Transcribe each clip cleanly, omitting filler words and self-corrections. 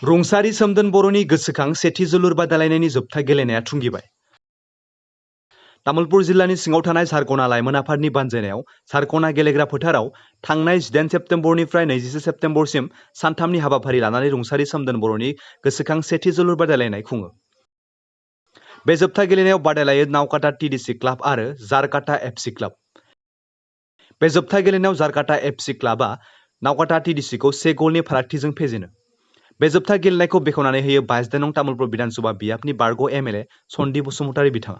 रुंसारि सोमदोन बर'नि गोसोखां सेथि जोलुर बादायलायनायनि जोबथा गेलेनाया थुंगिबाय। तामुलपुर जिल्लानि सिङाव थानाय सारक'ना लाइमोन आफादनि बानजायनायाव सारक'ना गेलेग्रा फोथाराव थांनाय 18 सेप्तेम्बरनिफ्राय 21 सेप्तेम्बरसिम सानथामनि हाबाफारि लानानै रुंसारि सोमदोन बर'नि गोसोखां सेथि जोलुर बादायलायनाय खुङो। बे जोबथा गेलेनायाव बादायलायो नावकाटा टीडीसी क्लाब आरो जारकाटा एफसी क्लाब। बे जोबथा गेलेनायाव जारकाटा एफसी क्लाबा नावकाटा टीडीसीखौ 1 गलनि फारागथिजों फेजेनो। बे जोबथा गेलेनायखौ बेखेवनानै होयो 22 नं तामुलपुर विधानसभा बियाबनि बारग' एमएलए सन्दीप बसुमतारी बिथाङा।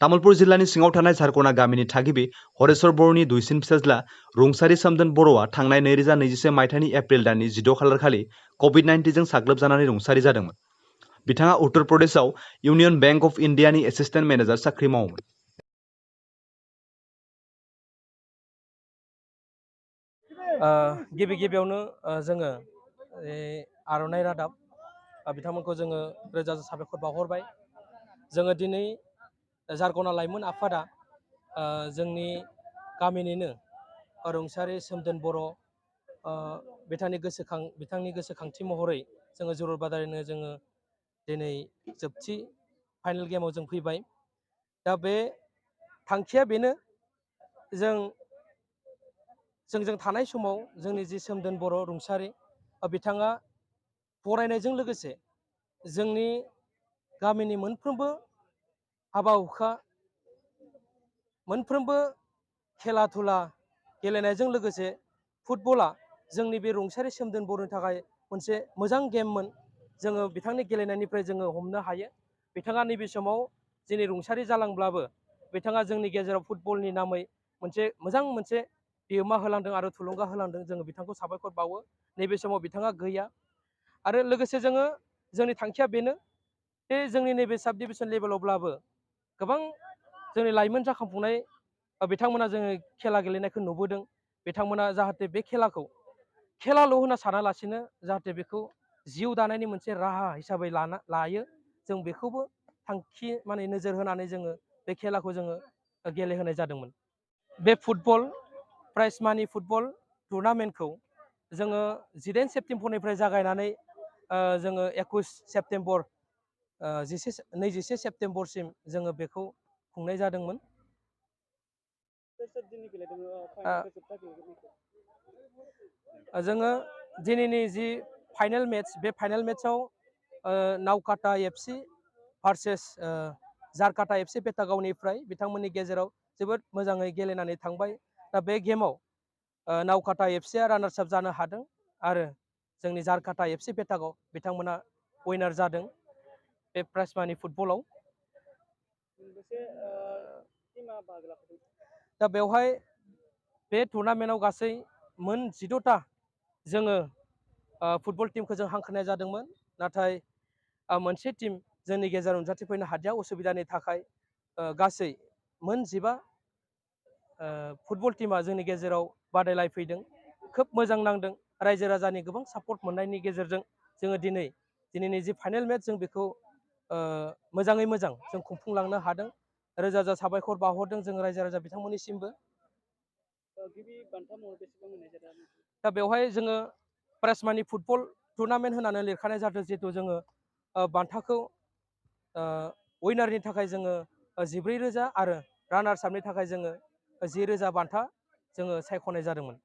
तामुलपुर जिल्लानि सिङाव थानाय सारक'ना गामिनि थागिबि हरेश्वर बर'नि दुइसिन फिसाज्ला रुंसारि सोमदोन बर'आ थांनाय 2021 मायथाइनि एप्रिल दाननि 16 खालार खालि कभिड-19 जों साग्लोबजानानै रुंसारि जादोंमोन। बिथाङा उत्तर प्रदेशआव इउनियन बैंक अफ इन्डियानि एसिस्टेन्ट मेनेजार साख्रि मावोमोन। गिबियावनो जोङो आर'नाइ रादाब बिथांमोनखौ जोङो रोजा रोजा साबायखर बावहरबाय। जोङो दिनै जारक'ना लाइमोन आफादा जोंनि गामिनिनो रुंसारि सोमदोन बर' बिथांनि गोसोखांथि महरै जोङो जोलुर बादायलायनो जोङो दिनै जोबथि फाइनाल गेमाव जों फैबाय। दा बे थांखिया बेनो जों थानाय समाव जोंनि जि सोमदोन बर' रुंसारि बिथाङा फरायनायजों लोगोसे जोंनि गामिनि मोनफ्रोमबो हाबा हुखा मोनफ्रोमबो खेला धुला गेलेनायजों लोगोसे फुटबला जोंनि बे रुंसारि सोमदोन बर'नि थाखाय मोनसे मोजां गेममोन। जोङो बिथांनि गेलेनायनिफ्राय जोङो हमनो हायो। बिथाङा नैबे समाव दिनै रुंसारि जालांब्लाबो बिथाङा जोंनि गेजेराव फुटबलनि नामै मोनसे बिहोमा होलांदों आरो थुलुंगा होलांदों। जोङो बिथांखौ साबायखर बावो। नैबे समाव बिथाङा गैया आरो लोगोसे जोंनि थांखिया बेनो जे जोंनि नैबे साब डिभिजन लेभेलावब्लाबो गोबां जोंनि लाइमोन जाखांफुनाय बिथांमोना जोङो खेला गेलेनायखौ नुबोदों। बिथांमोना जाहाथे बे खेलाखौ खेलाल' होनना सानालासिनो जाहाथे बेखौ जिउ दानायनि मोनसे राहा हिसाबै लायो। जों बेखौबो थांखि नोजोर होनानै जोङो बे खेलाखौ जोङो गेलेहोनाय जादोंमोन। बे फुटबल प्राइज मानि फुटबल टुर्नामेन्टखौ जोङो 19 सेप्तेम्बरनिफ्राय जागायनानै जोङो 21 सेप्तेम्बर 21 सेप्तेम्बरसिम जोङो बेखौ खुंनाय जादोंमोन। जोङो दिनैनि जि फाइनाल मेट्स बे फाइनाल मेट्सआव नावकाटा एफसी भार्सेस जारकाटा एफसी बेटागावनिफ्राय बिथांमोननि गेजेराव जोबोद मोजाङै गेलेनानै थांबाय। दा बे गेमाव नावकाटा एफसीआ रानार्स आप जानो हादों आरो जोंनि जारकाटा एफसी बेटागाव बिथांमोना उइनार जादों बे प्राइज मानि फुटबलाव। दा बेवहाय बे टुर्नामेन्टआव गासै मोन 16टा जोङो फुटबल टीमखौ जों हांख्रायनाय जादोंमोन। नाथाय मोनसे टीम जोंनि गेजेराव नुजाथिफैनो हादिया उसुबिदानि थाखाय गासै मोन 15 फुटबल टीमा जोंनि गेजेराव बादायलायफैदों। खोब मोजां नांदों। रायजो राजानि गोबां सापर्ट मोननायनि गेजेरजों जोङो दिनैनि जि फाइनाल मेट्च जों बेखौ मोजाङै मोजां जों खुंफुंलांनो हादों। रोजा रोजा साबायखर बावहरदों जों रायजो राजा बिथांमोननिसिमबो। दा बेवहाय जोङो प्राइज मानि फुटबल टुर्नामेन्ट होनानै लिरखानाय जादों। जिहेतु जोङो बान्थाखौ उइनारनि थाखाय जोङो 14,000 आरो रानार्स आपनि थाखाय जोङो 10,000 बान्था जोङो सायख'नाय जादोंमोन।